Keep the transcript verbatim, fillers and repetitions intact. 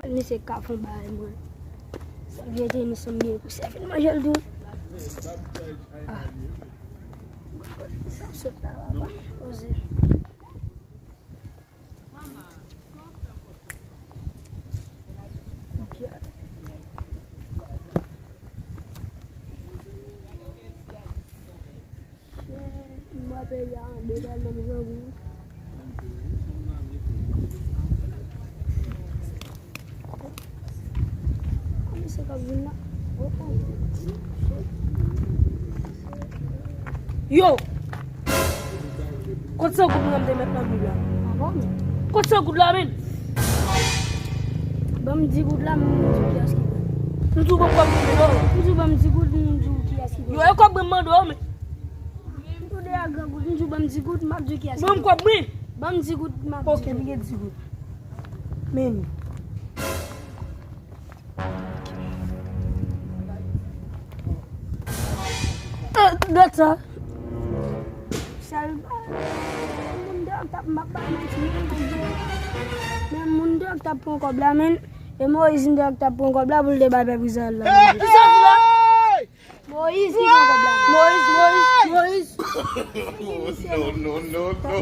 Misye ka fè yon bagay mwen. Sa vye te nou sanm gen pou se fin manje l tou. Ah. Sa sot la, papa. Poze. M ap peye a de bal nan grangou. Misye k ap vin la. Yo! Kot san goud mwen te met nan bib la? Kot san goud la, men? Ban m di goud la, m di w kiyès ki pran. M di w ban m kòb mwen, non. M di w ban m di goud, m di w kiyès ki pran. Yo, e kòb mwen m mande w, men. M tou de a gran goud, m di w ban m di goud, m ap di w kiyès ki pran. Ban m kòb mwen. Ban m di goud, m ap di w. Ok, m gen di goud. Men. Eh, gad sa. Sèl, moun deyò k t ap, m ap bay manti, men moun deyò k t ap pran kòb la, men, e Moyiz deyò k t ap pran kòb la pou l te bay pèp Izrayèl la. Kisa w di la? Moyiz ki pran kòb la. Moyiz, Moyiz, Moyiz. No, no, no, no.